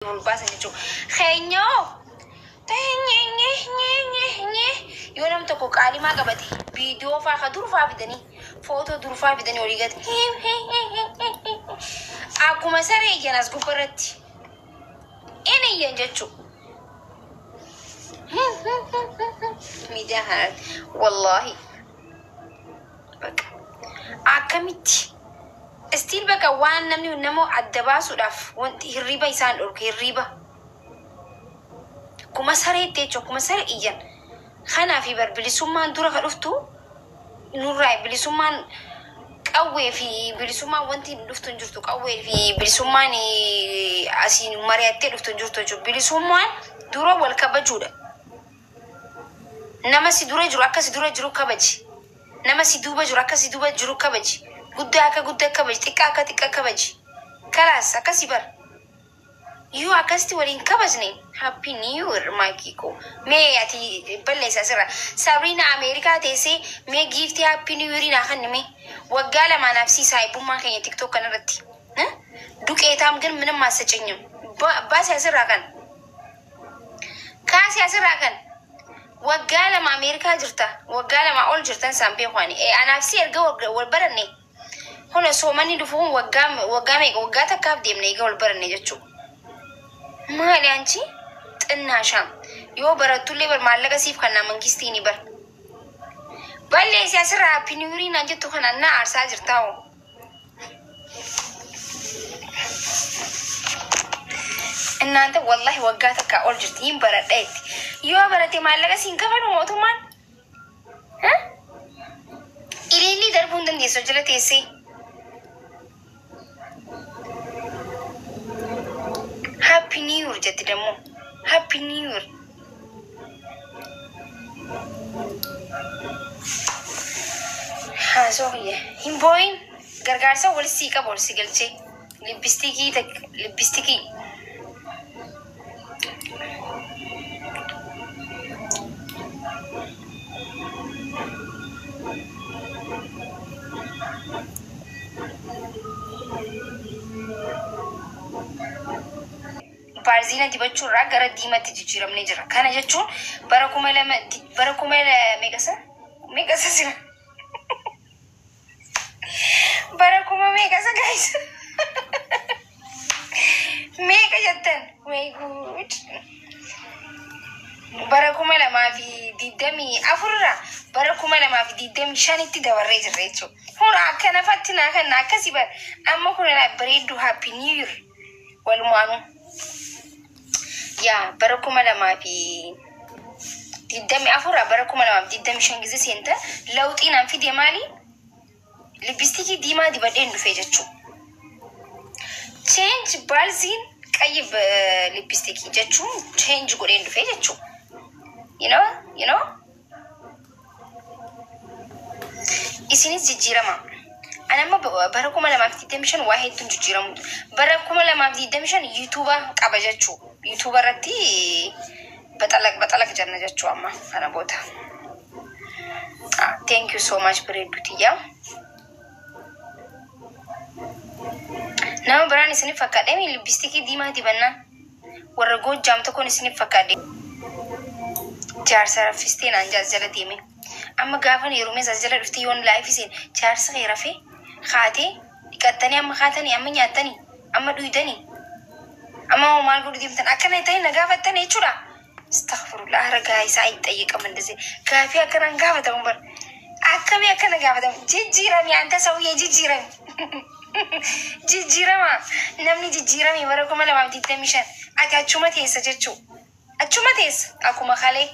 Ol baasan jechuudha. Keenyoo yoo nam tokko qaalimaa qabate viidiyoo faa ka durfaa fidanii, footoo durfaa fidanii olii gadi akkuma saree iyyan as gubbarratti inni iyyan jechuudha. Miidiyaa kanarratti wallaahi bakka akkamitti still bakka waan namni nama adda baasuudhaaf wanti hirriba isaan dhorke, hirriba akkuma sareetti jechuudha, akkuma saree iyyan. Kanaaf bar bilisummaan dura ka dhuftu nurraa, bilisummaan qawwee fi bilisummaan wanti dhuftu hin jirtu. Qawwee fi bilisummaan asiin mari'attee dhuftu hin jirtu jechuudha. Bilisummaan dura wal kabajuudha. Nama si dura jiru akka si dura jiru kabaji. Nama si duuba jiru akka si duuba jiru kabaji. Guddaa akka guddaa kabaji. Xiqqaa akka xiqqaa kabaji. Kalaas akkasii bara. Yoo akkasitti waliin kabajne. Happy New Year, maakii koo. Mee ati balleessa asirra. Sabriina Ameerikaa teessee mee giiftii Happy New Year naa kenni mee. Waggaa lamaanaaf sii saayibummaa keenya TikTok kanarratti. ዱቄታም ግን ምንም አትሰጭኝም። Baasi asirraa kan. Kaasi asirraa kan. Waggaa 2 Ameerikaa jirta. Waggaa 2 ol jirtan isaan beeku ani. Anaaf si erga wal baranne. Kun soomanni dhufuun waggaa waggaa meeqa, waggaa takkaaf deemne eega wal baranne jechuudha. Maali anchi xinnaashaam yoo barattullee bar maallaqa siif kannaa mangistiin bar. Balleessi asirraa. Happy New Year naan jettu kana na aarsaa jirtaa hoo. እናንተ wallahi waggaa takka ol jirti, hin baradha jetti. Yoo barate maallaqa siin kafalu mootummaan? Ilillii darbuu hin dandeessu jala teessee. Happy New Year jetti dammoo. Happy New Year. Haasoo kiyya. Hin boo'in, gargaarsa wal sii qaba, ol si galchee. Lipstickii takka lipstickii. Baarziina dibachuurraa gara diimatti jijjiiramnee jira. Kana jechuun bara 2000, bara kuma meeqasa? Meeqasa jira? Bara kuma meeqasa, guys? Meeqa jettan? Way good. Bara 2024 irraa bara 2025tti dabarree jirra jechuudha. Kun akka nafatti naa kenna akkasii bara amma kun bareedduu. Happy New Year walumaanuu. Yaa bara 2024 bara 2025 ጊዜ seenta lawxii naan fide maali? Lipstickii diimaa dibadheen dhufe jechuudha. Change baalziin ቀይ lipstickii jechuun change godheen dhufe jechuudha. You know? Isinis jijjiirama. Ani amma bara 2025 waa hedduun jijjiiramu. Bara 2025 YouTube'a qaba jechuudha. YouTube irratti baxalaq baxalaq jenna jechuu amma kana booda. Thank you so much, bareedduu tiyyaa. Nama biraan isiniif fakkaadhe lipstickii diimaa dibannaan warra Goojjaam tokkoon isiniif fakkaadhe. Jaarsa raffistee naan jaas jala deeme. Amma gaafa heerumees as jala dhuftee yoon live seen jaarsa kee rafee kaatee dhiqattanii, amma kaatanii, amma nyaattanii, amma dhuydanii, amma hoo maal godhu deemtan, akkana ta'e na gaafattan jechuudha. Astaghfirullah, ragaa isaa hin xayyiqaman dase gaafii akkanaan gaafatamu bar akkamii akkana gaafatamu? Jijjiirami anta sawyee, jijjiirami, jijjiirama. Namni jijjiirame bara 2025 ati achuma teessa jechuu, achuma teessa akkuma kalee.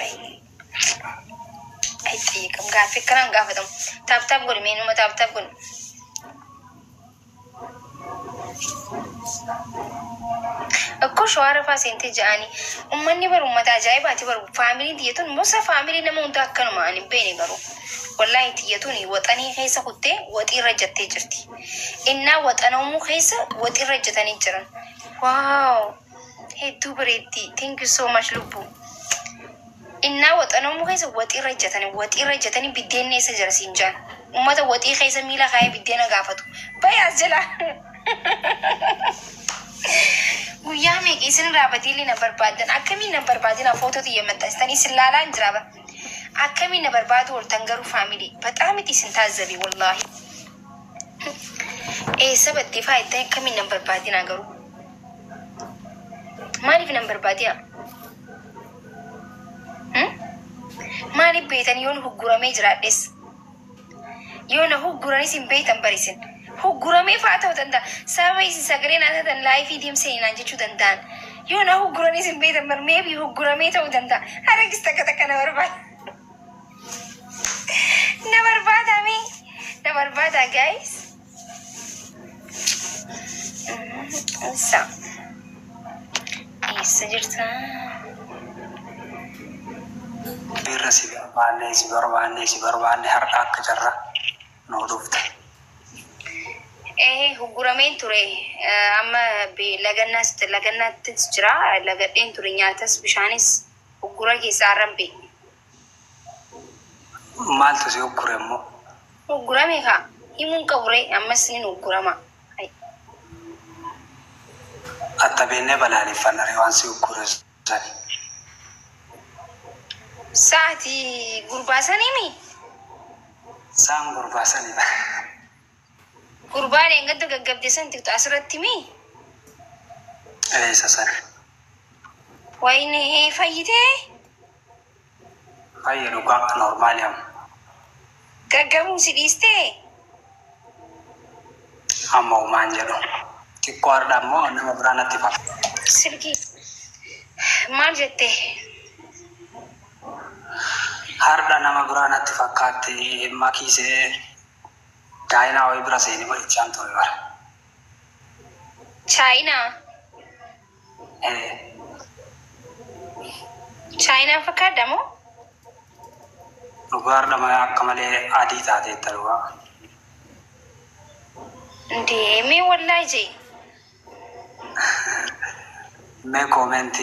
Ay, xayyiqam gaaffii akkanaan gaafatamu. Tap tap godhi mee, numa tap tap godhi. Akkoo shawara faa seentee ja'anii uummanni bar uummata ajaa'ibaati bar. Familyn tiyyatuun gosa family nama hundaa akkanuma ani hin beene garuu. Wallaahi tiyyatuun waxanii keessa kuttee waxii irra jettee jirti. Innaa waxanamuu keessa waxii irra jetanii jiran. Wow, hedduu bareeddi. Thank you so much, lubbuu. Innaa waxanamuu keessa waxii irra jetanii, waxii irra jetanii biddeenni eessa jira siin jaan. Uummata waxii keessa miila kaayee biddeena gaafatu. Bayi as jalaa. Meeqa isin irraa badiillee na barbaaddan, akkamiin na barbaadina? Footoo xiyya maxxansitanii isin laalaa hin jira bara. Akkamiin na barbaadu ooltan garuu family? በጣም isin taazzabe wallaahi. Eessa battee faa jettanii akkamiin na barbaadina garuu? Maaliif na barbaadina? Maaliif beektan yoon hugguramee jiraadhes? Yoo na hugguranis hin beektan barisin. Hugguramee fa'aa ta'uu danda'a. Sababa isin sagalee naa taatan live deemsanii naan jechuu danda'an. Yoo na hugguranis hin beektan bar, maybe hugguramee ta'uu danda'a. Haragis takka takka na barbaada. Na barbaadame. Na barbaada, guys. Isa. Eessa jirta? Irra si barbaanne, si barbaanne, si barbaanne, har'a akka carra nuu dhufte. Ee, huggurameen ture. Amma lagannaas lagannaattis jira. Lagadheen ture, nyaatas bishaanis huggura keessaa har'an bee. Maaltu si huggure immoo? Huggurame kaa himuun qaburee, ammas ni huggurama. Atta beennee balaaleffanna waan si huggure sani. Sa'atii gurbaa saniimi. Saan gurbaa sanidha. Gurbaan eeggadda gaggabde san tiktu asirratti mi? Eessa sani? Wayne, fayyitee? Fayya, dhugaa, normal amma. Gaggabuu si dhiistee? Amma uumaan jedhu. Xiqqoo har'a ammoo nama biraa natti fakkaata. Silkii maal jette? Har'a nama biraa natti fakkaatti, makiisee chaayinaa wayii bira seenee jechaan ture bara. Chaayinaa? Ee. Chaayinaa fakkaadha moo? Dhugaa, har'a akka malee adii taateetta, dhugaa. Indee, mee wallaahi jee. Mee comment,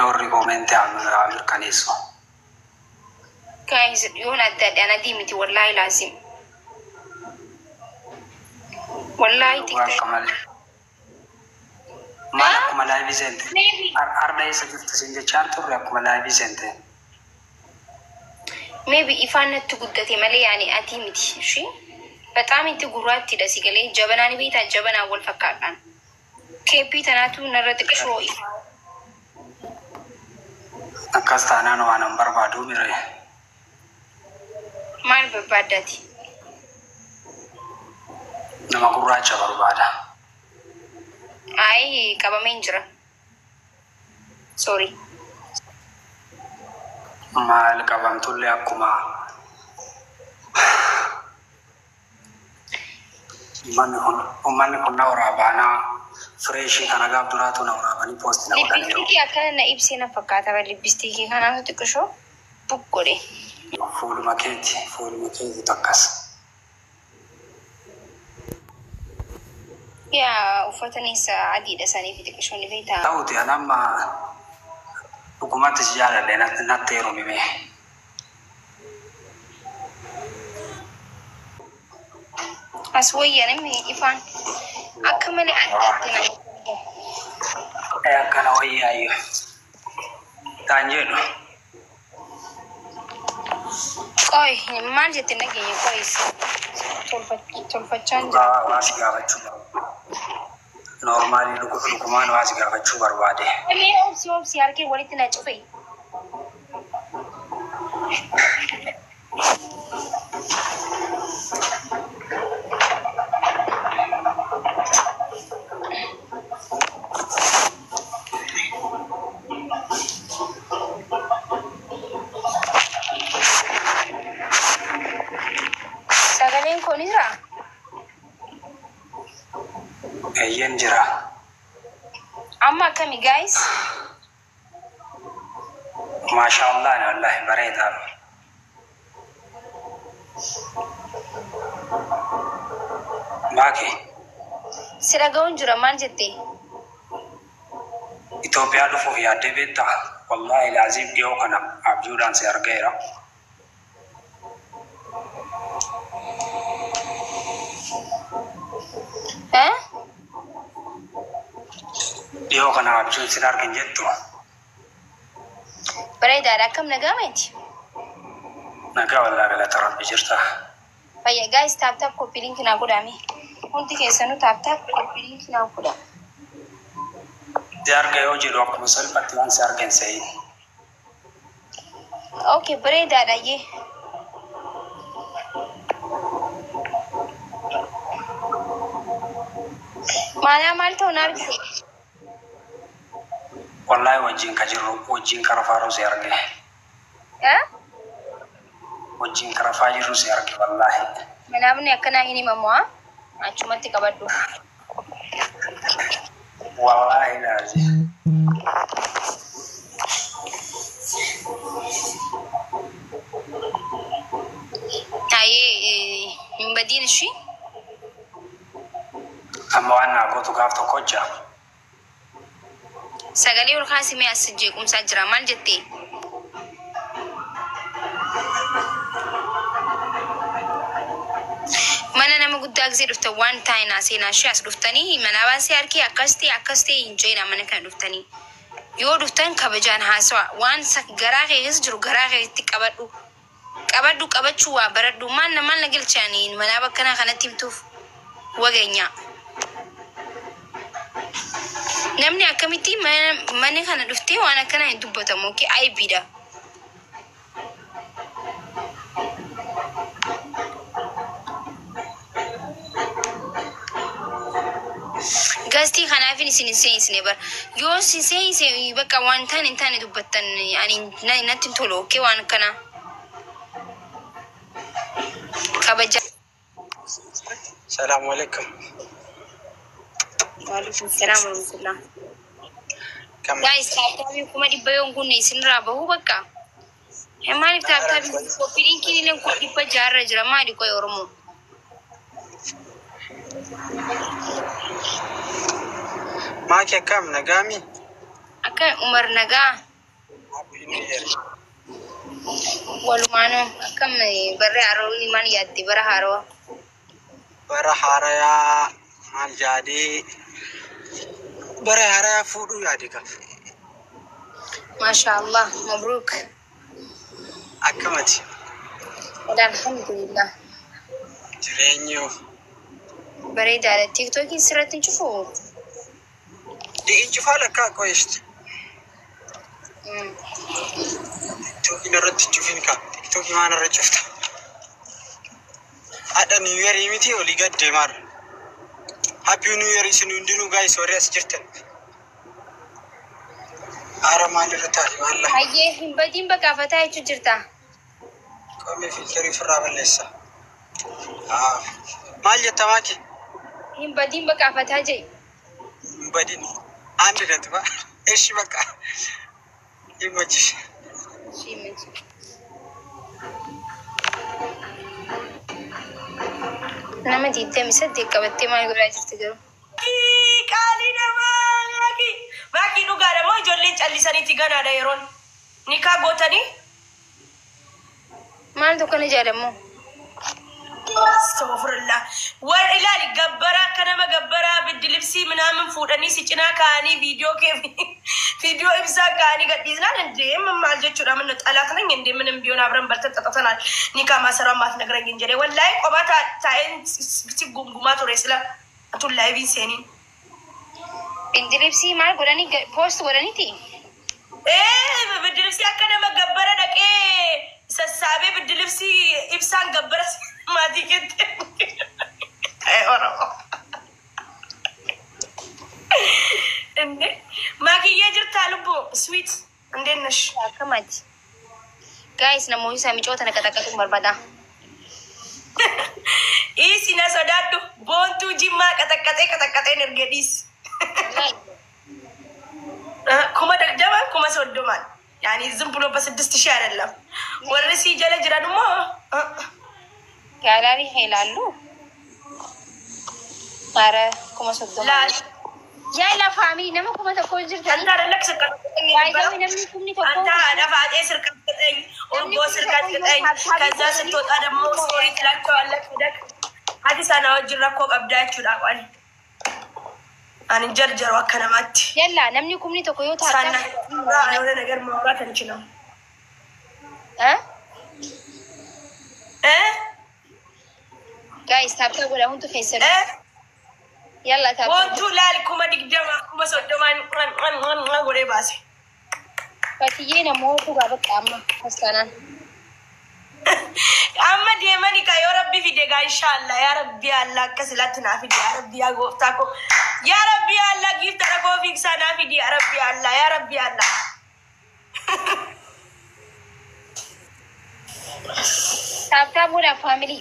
warri comment haa mirkaneessu. Guys, yoon adda addaan adii miti, wallaahi laazim. Wallaahi Dhugaa tiktok. Akka malee. Maal, akkuma live seente. Maybe. Har'a eessa jirtu siin jechaan turre akkuma live seente. Maybe ifaan natti guddate malee yaani adii miti. Ishii በጣም itti gurraattidha, si galee? Jabanaa ni beektaa? Jabanaa wal fakkaadhaan. Keeppii tanaatu narra xiqqishoo ifaa. Akkas taanaan waan hin barbaadu mire. Maal barbaaddaati? Nama gurraacha barbaada. Ayi, qabameen jira. Sorry. Maal, qabamtullee akkuma uummanni kun na waraabaanaa fresh kana gaaf duraatu na waraabanii post na godhaniiru. Lipstick akkana na ibsee na fakkaata. Bara lipstick kanaatu xiqqishoo buk godhe. Fuuluma keeti akkas. Yaa, uffatanis adiidha saniif xiqqishoo ni beektaa. Ta'uti an amma dhugumatti si jaaladhe, natti heerumime. As wayya, namni ifaan akka malee addaatti na. Akkana wayyaayyo. Taan jedhu. Qoy, maal jette nageenya? Qoy, tolfachaan jira. Dhugaa waa si gaafachuu barbaade. Normal dhugumaan waa si gaafachuu barbaade. Mee obsi, obsi, harkee walitti na cufe. Sagaleen koo ni jiraa? Eeyyeen, jira. Amma akkami, guys? Maashaa Allah, wallahi bareedaa. Maaki. Si dhaga'uun jira, maal jette? Itoophiyaa dhufuuf yaaddee beektaa? Wallaahi laaziim, dhiyoo kana abjuudhaan si argeera. Eh? Dhiyoo kana abjuun sin argin jettu. Bareedaadha. Akkam nagaa meeti? Nagaa wallaa galata Rabbi jirta. Fayya guys, tap tap copy link naa godhaame. Hundi keessanuu tap tap copy link naa godha. Si arga yoo jedhu akkuma salphatti waan si argan se'in. Okay, bareedaadha iyyee. Maanaa maal ta'u na argite? Wallaahi wajjin ka jirru wajjin ka rafaaru si arge. Eh? Wajjin ka rafaa jirru si arge wallaahi. Manaabni akkanaa hin himamu haa? Achumatti qabadhu. Wallaahi laazi. Taayee hin badiin ishii. Amma waan naa gootu gaaf tokko hojja. Sagalee ol kaasimee as jeequmsaa jira. Maal jettee? Mana nama guddaa gisee dhuftan waan taa'inaa seenaa ishee as dhuftanii mana baasee harkee akkas ta'e akkas ta'e hin jeenaa mana kana dhuftanii. Yoo dhuftan kabajaan haasawa waan garaa kee keessa jiru garaa keetti qabadhu. Qabadhu qabachuu waa baradhu maal na maal na galchaanii manaa bakkanaa kanatti himtuuf wageenyaa. Namni akkamitti mana kana dhuftee waan akkanaa hin dubbatamu okay aybiidha. Gastii kanaafin isin hin seensine bara. Yoo isin seense bakka waan taane hin taane dubbattan ani natti hin tolu okay waan akkanaa. Kabaja. Salaamu alaikum. Waalaikum salaam warahmatullah. Kam Guys, tap tapii 100,000 yoo hin guunne isinirraa bahuu bakka. Maaliif tap tapii copy linkiin illee 600,000 irra jira maali qoy Oromoo? Maaki akkam nagaami? Akka Umar nagaa Happy New Year. Walumaanuu akkam barri haroonni maal yaadde bara haarawaa? Bara haarayaa maal yaadee bara haarayaa fuudhuu yaade gaaf. Maasha Allah, mabruuk. Akkamati Alhamdulillah. Jireenyi hoo? Bareedaadha. Tiktookiin sirratti hin cufuu? Di'in cufaa lakkaa qo'eeshti. Tiktookiin irratti cufin kaa. Tiktookii maan irra cufta? Hadha New Year miti olii gad deemaara. Happy New Year isin hundinuu guys warri as jirtan. Haara maal irra taate maalla? Hayyee hin badiin bakka afataa jechuu jirta. Qomee filterii ofirraa balleessa. Maal jetta maaki? Hin badiin bakka afataa jedhi. Hin badin. Andi datba. Eshi bakka. Himachish. Shiimati. Nama 28 qabattee maal godhaa jirti garuu? Qaalii namaa maakii maakii dhugaadha moo ijoolleen callisaniiti ganaadha yeroon nikaa gootanii? Maal tokko na jaalamoo? Astaghfirullah. War ilaali gabbara akka nama gabbaraa biddi libsii minaamin fuudhanii si cinaa kaa'anii viidiyoo kee viidiyoo ibsaa kaa'anii gadhiisnaan እንዴ ምን maal jechuudha ምን ጠላት ነኝ እንዴ? ምንም ቢሆን አብረን በልተን ጠጥተናል። ኒካ ማሰሯን ማትነግረኝ እንጀሬ ወላሂ ቆባ taa'een si gungumaa ture sila atun laayiviin seeniin. Bindilibsii maal godhanii poost godhaniiti? Ee biddi libsii akka nama gabbara dhaqee sassaabee biddi libsii ibsaan gabbara maatii keetti. Oromoo. እንዴ ማክዬ jirtaa lubbuu sweet እንዴት ነሽ? Akkamati? Guys, namoonni isaa micoota na qaxaqaxuun barbaada. Dhiisi na sodaadhu boontuu jimmaa qaxaqqaxee qaxaqqaxeen erge dhiisi. 20,000 30,000 ያኒ ዝም ብሎ በ6,000 አይደለም። Warri sii jala jiran immoo Gaalaarii heelaallu. Maara 30,000. Laal. Yaa lafaamii nama 1,000 jirtanii. አንተ አይደለክ ስርቀጥቅጠኝ Baay'ee የነበረው namni 1,000 አንተ አደፋጤ ስርቀጥቅጠኝ፣ ኦርጎ ስርቀጥቅጠኝ። ከዛ ስትወጣ ደግሞ ሶሪ ትላቸዋለህ። ሄደክ ati sana wajjin rakkoo qabdaa jechuudha qani. Ani hin jarjaru akka namaatti. Yalla, namni 10,000 yoo ሳና taatan የሆነ ነገር ማውራት አንችልም እ እ Guys, tap tap godha hundi keessan. እ Yalla, tap tap. Wantu laal 20,000 30,000 godhee baase. Fatiyyee namoota dhugaa bakka amma fastaanaan. Amma deemani ka yoo Rabbi fide gaa, inshallah. Yaa Rabbi Allah, akka silaatti naa fide. Yaa Rabbi, yaa gooftaa koo, yaa Rabbi Allah, giiftara koo fiigsaa naa fide. Yaa Rabbi Allah, yaa Rabbi Allah. Tap tap godha, family.